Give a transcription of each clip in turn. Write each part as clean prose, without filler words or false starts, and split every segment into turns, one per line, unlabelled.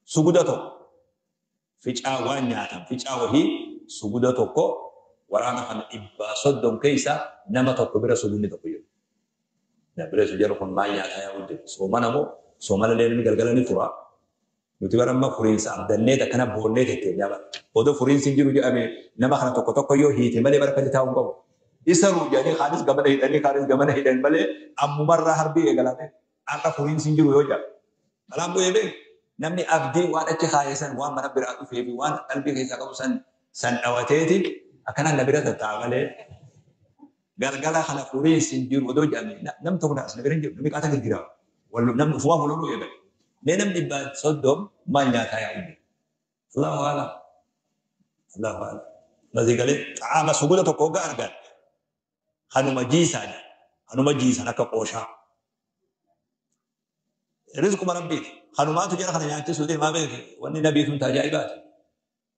Suguda tokko ficaa waan nyaatan ficaa wahii suguda tokko waraana kana 130 keessa nama tokko bira sugudni tokko jiru. Bira su jedhu kun maal nyaataa yaa hojjetu? Soomana moo soomana illee namni galgala ni fura. Nuti bara amma furiinsa abdannee akkana boonnee tetteenyaa bara. Odoo furiinsi hin jiru jedhame nama kana tokko tokko yoo hiite malee bara akkatti taa'uu hin qabu. Isa ruu jedhanii kaanis gamana hidhanii kaanis gamana hidhan malee ammumarraa harbii eegalame. Har'a furiinsi hin jiru yoo jedhu. Balaan bu'ee beeku. Namni abdii waan achi kaa'e san waan mana biraa dhufee fi waan qalbii keessaa qabu san san dhawateeti akkanaan na bira tattaa'a malee galgala kana furiinsi hin jiru odoo jedhame namni tokko as na bira hin jiru namni qaata girgiraa namni ufumaa fuloluu eegale. Mee namni 130 maal nyaataa yaa'u jiru? Allahu a'lam. Allahu a'lam. Masii galee xaama suguda tokko hoggaa argan kanuma jiisaa jedhan kanuma jiisan akka qooshaa. Rizquma Rabbiiti. Kanumaatu jara kana nyaachisuu deemaa beeke wanni nabii tun tajaa'ibaati.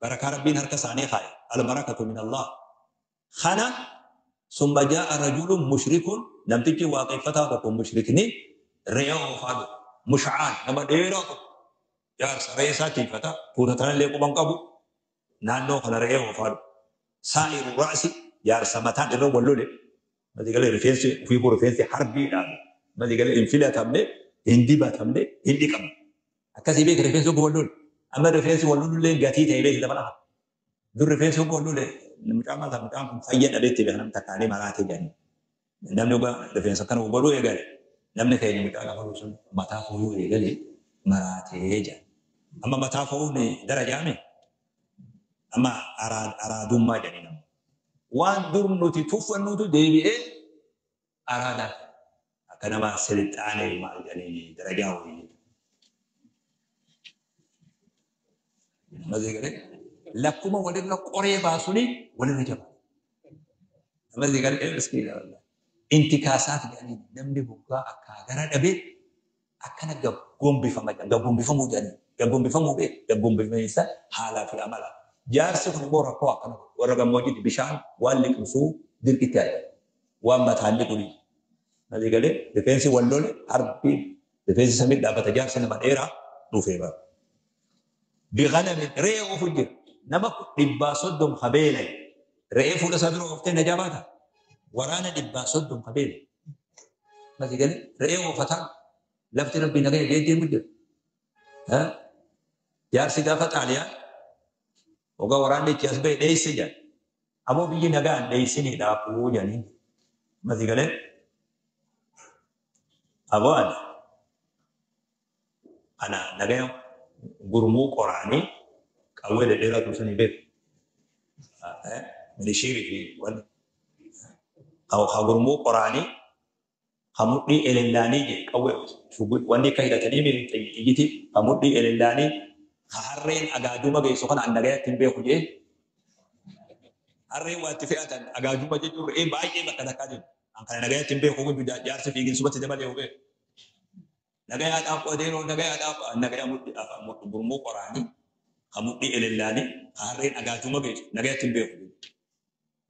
Barakaa Rabbiin harka isaanii kaaye. Albarakatu min Allah. Kana summa jaa'a rajulun mushrikun namtichi waaqeffataa tokko mushrikni re'ee oofaa dhufe. Mush'aan nama dheeraa tokko jaarsa re'ee isaa tiifata tuuta tanallee quban qabu naannoo kana re'ee oofaa dhufe. Saa'iru ra'si jaarsa mataan irra wal lole. Masii galee rifeensi ofiifuu rifeensi harbiidhaan masii galee hin filatamne hin dibatamne hin dhiqamne. Akkasii beeka rifeensi oguu wal lole. Amma rifeensi wal lolullee gatii ta'e beeki lafa lafa. Dur rifeensi oguu wal lole mucaan maal ta'a mucaan kun fayya dhabeetti beeka namni takkaanee maraatee jedhanii. Namni ogaa rifeensa akkana godhuu eegale namni keenya mucaa lafa sun mataa fooyuu eegale maraatee jedha. Amma mataa fooyuun darajaame amma araadummaa jedhanii nama. Waan dur nuti tuffannutu deebi'ee araadaa akka nama silxaanee maal jedhanii darajaa wayii. Masii galee lakkuma walirra qoree baasuni walirra jaba. Masii galee miskiina wallahi. Intikaasaaf jedhanii namni buggaa akka gara dhabee akkana gaggombifama gaggombifamuu jedhanii gaggombifamuu beeku gaggombifamiinsa haalaa fi amala. Jaarsi kun immoo rakkoo akkana godhu. Warra gammoojjiitti bishaan waan liqimsuu dirqitti haadha. Waan mataan dhiqu ni. Masii galee rifeensi wal lole harbiin rifeensi samii dhaabbata jaarsi nama dheeraa dhufee bara. Biqanami re'ee oofu jira. Nama 130 kabeelay. Re'ee fuula isaa dura ooftee najaa baata. Waraana 130 kabeelay. Masii galee re'ee oofataa lafti rabbii nagaya deemu jira. Jaarsi gaafa Xaaliyaan ogaa waraanni itti as ba'e dheesse jedhan. Ammoo biyyi nagaan dheessinii dhaafuu jedhanii. Masii galee aboo ani ana nagaya gurmuu qoraanii qawwee dhedheeraa tursanii beeku. Milishiirii fi wanni ka gurmuu qoraanii ka mudhii elellaanii jedhe qawwee wanni akka hidhatanii xiyyitii ka mudhii elellaanii ka harreen agaaduma geessu kana an nagayatti hin beeku jedhe. Harreen waa itti fe'atan agaaduma jechuun re'ee baay'ee bakka takkaa jiru. An kana nagayatti hin beeku kun jaarsi fiigin subatti dabalee hubee. Nagayaadhaaf adeeroo nagayaadhaaf nagaya mudhii gurmuu qoraanii ka mudhii elellaanii ka harreen agaaduma geessu nagayatti hin beeku.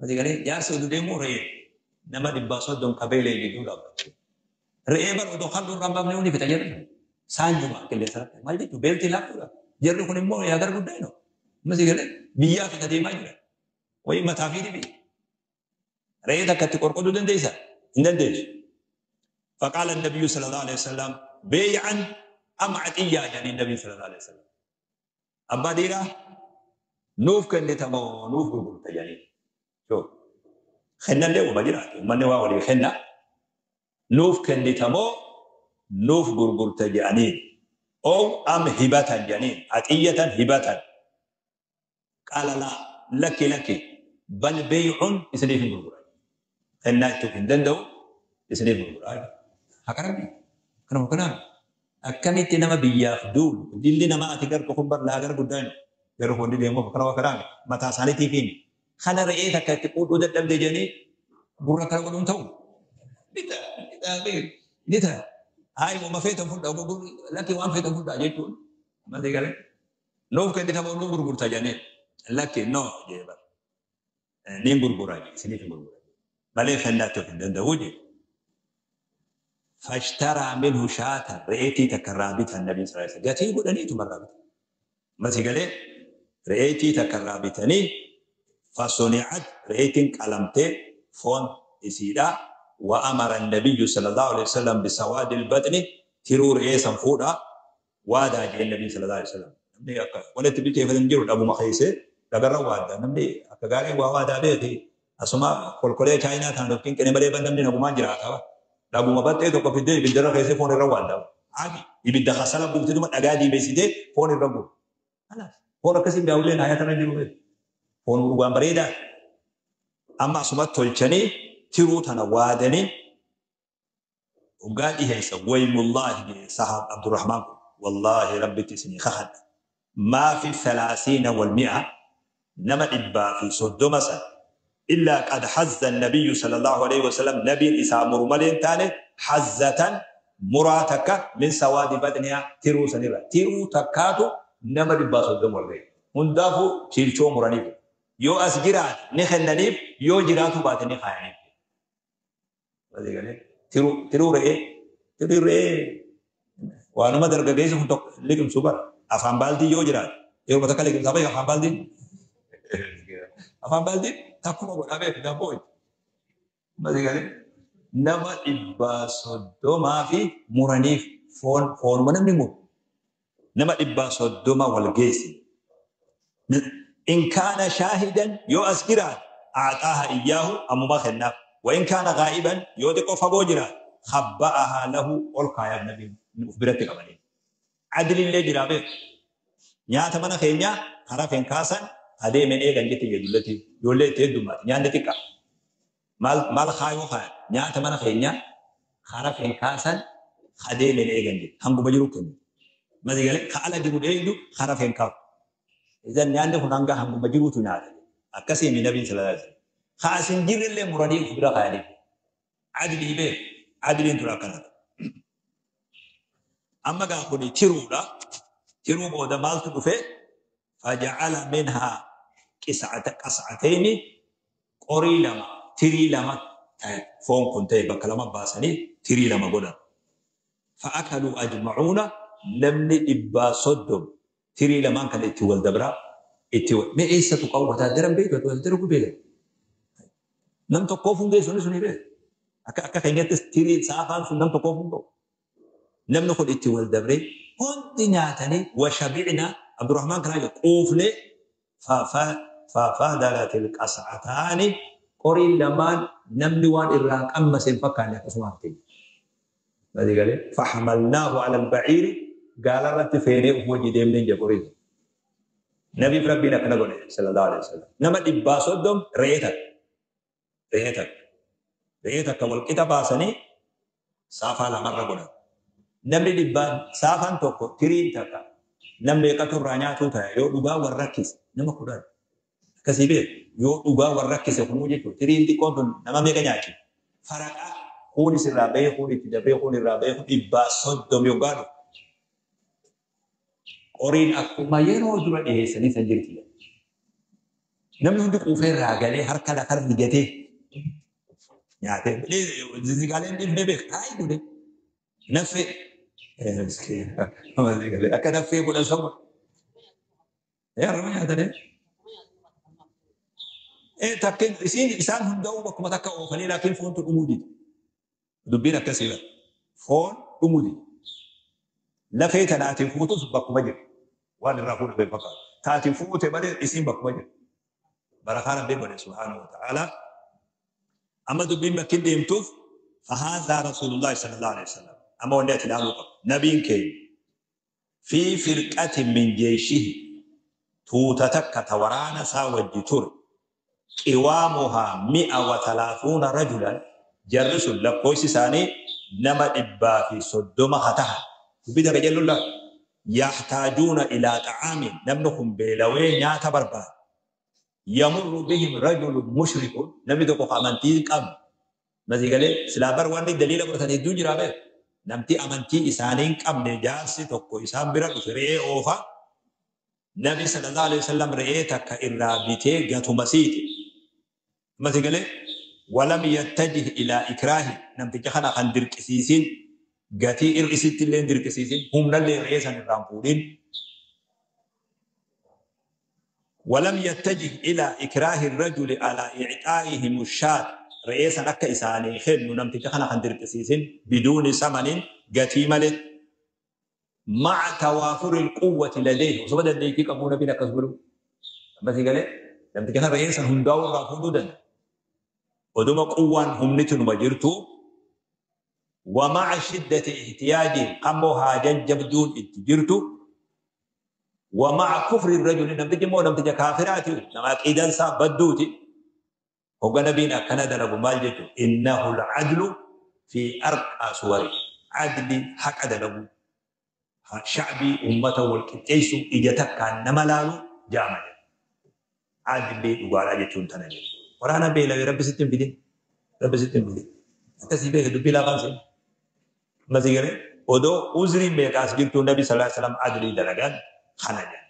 Masii galee jaarsi oduu deemuu re'ee nama 130 kabeelee gidduu dhaabbate. Re'ee bara odoo kan duraan baafne hundi fixa jedhan. Saanjuma qilleensa maal jechuun beeltii laaftuudha. Jarri kun immoo yaa gara guddaa hinoo. Masii galee biyyaa fixa deemaa jira. Wayii mataa fi dhibi. Re'ee takka itti qorqoduu dandeessaa? Hin dandeessu. فقال النبي صلى الله عليه وسلم بيعا أم عطية يعني النبي صلى الله عليه وسلم. أبا ديرا نوف كان تمو نوف قلت يعني شوف خلنا اللي وما جرات وما نواولي خلنا نوف كان تمو نوف قلت يعني أو أم هبة يعني عطية هبة. قال لا لك لك بل بيع إسنيف قلت خلنا تكن دندو إسنيف قلت هكذا كنا كنا akkamitti nama biyyaaf duulu dilli nama ati gartu kun bar laa gara guddaan garuu hundi deemu kana waa mataa isaaniitiif himi kana re'ee takka itti quudhuu dadhabde jedhanii gurra kana godhuun ta'u ni ta'a ni ta'a hayi wama feetan fudhaa lakki waan feetan fudhaa jechuun masii galee nuuf kennitamoo nuuf gurgurta jedhanii lakki no jee bar niin gurguraa jee isiniif hin gurguraa malee kennaatti of hin danda'u jee. فاشترى منه شاة رئيتي تكرابتها النبي صلى الله عليه وسلم قالت يقول أنيت مرة Masi galee re'eetii takka irraa bitanii fasuni'at re'eetiin qalamtee foon isiidha. Wa amara nabiyyu sallallahu alaihi wasallam bisawaadil batni tiruu re'ee san fuudha waadaa jeen nabiin sallallahu alaihi wasallam. Namni akka walitti bilcheeffatan jiru dhabuma keessee dhagarra waadda. Namni akka gaarii waa waadaa beeki. Asuma kolkolee chaayinaa ta'an yookiin qinee malee namni nagumaan jiraata. Dhaguma baxxee tokko fiddee ibiddarra keessee foon irra waadda. Ibidda kasala buuftee dhagaa diimeessitee foon irra guuru. Foon akkasiin daawwileen hayatarra jiru beeku. Foon dhugaan bareedaa. Amma asuma tolchanii tiruu tana waadanii dhugaa dhiheessa. Waymullaahi sahaab Abdurrahmaan kun wallaahi rabbitti isinii kakadha. Maa fi thalaasiina wal mi'a nama 130 san illaa qad hazza nabiyyu sallallahu alaihi wasallam nabiin isaa muru malee hin taane hazzatan muraa takka min sawaadi badniyaa tiruu sanirra tiruu takkaatu nama 130 wal ga'e. Hundaafuu chiilchoo muraniif. Yoo as jiraate ni kennaniif yoo jiraatu baate ni kaayaniif. Tiruu re'ee tiruu re'ee waanuma dargaggeessi kun tokko liqimsuu bara. Afaan baaldii yoo jiraate yeroo takka liqimsaa bahe afaan baaldii. Afaan baaldii takkuma godhaa beeku daabboo. Nama 130 fi muraniif foon foonuma namni muru. Nama 130 wal geessi. In kaana shaahidan yoo as jiraate a'xaaha iyyaahu ammuma kennaaf. Wa in kaana gaa'iban yoo xiqqoo fagoo jiraate khabba'ahaa lahu ol kaayaaf nabiin uf biratti qabanii. Adilillee jiraa beeku. Nyaata mana keenyaa karaa feen kaasan adeemeen eegan jetti ijoolletti ijoollee itti heddummaate nyaanni xiqqaa. Maal maal kaayoo kaayan nyaata mana keenyaa karaa feen kaasan adeemeen eegan jetti hanguma jiru kennu. Masi galee ka ala jiru dheeydu karaa feen kaafu. Idan nyaanni kun hanga hanguma jirutu nyaata. Akkasii mi nabiin sallallahu alaihi wasallam. Ka asin jirrellee muranii uf bira kaayanii. Adilii beeku. Adiliin tura akkanata. Amma gaa kuni tiruudha. Tiruu booda maaltu dhufe? Faja'ala minhaa qas'atayni qorii lama tirii lama ta'e foon kun ta'e bakka lama baasanii tirii lama godhan. Fa'akaluu ajma'uuna namni 130 tirii lamaan kana itti wal dabraa itti wal mee eessatu qabu wataaddaran beeku wataaddaran beeku. Nam tokkoof hin geessu sun beeku. Akka akka keenyattis tirii saafaan sun nam tokkoof hin ga'u. Namni kun itti wal dabree hundi nyaatanii washabi'na Abdurrahmaan kanaa jedhu quufnee fafadalatil qas'ataani qoriin lamaan namni waan irraa qammase hin fakkaanne akkasuma hafte. Madi galee fahamalnaahu ala alba'iiri gaalarratti feenee uf wajji deemnee jee qoriin. Nabiif rabbiin akkana godhe sallallahu alaihi wasallam. Nama 130 re'ee takka. Re'ee takka. Re'ee takka wal qixa baasanii saafaa lamarra godhan. Namni dhibbaan saafaan tokko tiriin takka nam meeqatu irraa nyaatuu ta'e yoo dhugaa wal rakkise nama 10. Akkasii beeku yoo dhugaa wal rakkise kunuu jechuudha. Tiriin xiqqoon tun nama meeqa nyaachifti? Faraqaa kuunis irraa bahee kuun itti dabree kuun irraa bahee kun 130 yoggaa dhufu. Qoriin akkuma yeroo dura dhiyeessanii san jirti. Namni hundi quufee irraa galee harka lafarra rigatee nyaatee zizigaaleen dhiifnee beeka. Hayi godhe. Naffee akka naffee godhan sama. Harma nyaatanii. Takkeen isiin isaan hundaa'uu bakkuma takka oofanii laakiin foontu dhumuu dide. Dubbiin akkasii bara. Foon dhumuu dide. Lafee tanaatiin fuutus bakkuma jira. Waan irraa fuudhu beeku fakkaata. Taatiin fuute malee isiin bakkuma jira. Barakaa Rabbiin godhe subhaanahu wa ta'ala. Amma dubbiin bakki deemtuuf fahaadhaa Rasuulullaahi sallallahu alaihi wasallam. Amma wanni ati ilaaluu qabdu. Nabiin keenya fi firqatin min jeeshihi tuuta takka ta waraana isaa wajji ture. Qiwaamuhaa 130 rajulan jarri sun lakkoofsi isaanii nama 130 ha tahan. Dubbii tana qajeelluun laal. Yahtaajuuna ilaa xa'aamin namni kun beelawee nyaata barbaada. Yamurru bihim rajulun mushrikun namni tokko ka amantii hin qabne. Masii galee silaa bar wanni daliila godhatan hedduun jiraa beeku. Namti amantii isaanii hin qabne jaarsi tokko isaan bira dhufe re'ee oofa. Nabi sallallahu alaihi wasallam re'ee takka irraa bitee gatuma siite. Masii galee walam yattajih ilaa ikraahi namticha kana kan dirqisiisin gatii ir'isitti illee hin dirqisiisin humnallee re'ee san irraa hin fuudhin. ولم يتجه إلى إكراه الرجل على إعطائهم الشاة رئيسا أكا إساني خير نمتج خنا خندر كسيسين بدون ثمن قتيمة مع توافر القوة لديه وسبب ذلك أبونا بنا كسبلو بس قال لم تكن رئيسا هم داور رافضوا ودوم قوة هم نتن مجرتو ومع شدة احتياج قموها جنجبدون اتجرتو ومع كفر الرجل لم تجي مو لم تجي كافرات لما إذا سا بدوتي هو نبينا كندا لابو مالجتو إنه العدل في أرقى صوره عدل حق دلبو شعبي أمته والكتيسو إجتك كان نملالو جامع عدل وقال أجتون تنجي ورانا بيلا رب ستين بدين رب ستين بدين أكسي بيه دبي لا خمسين ما زيغري ودو أزري ميكاس جرتو النبي صلى الله عليه وسلم عدل دلقان خنجا.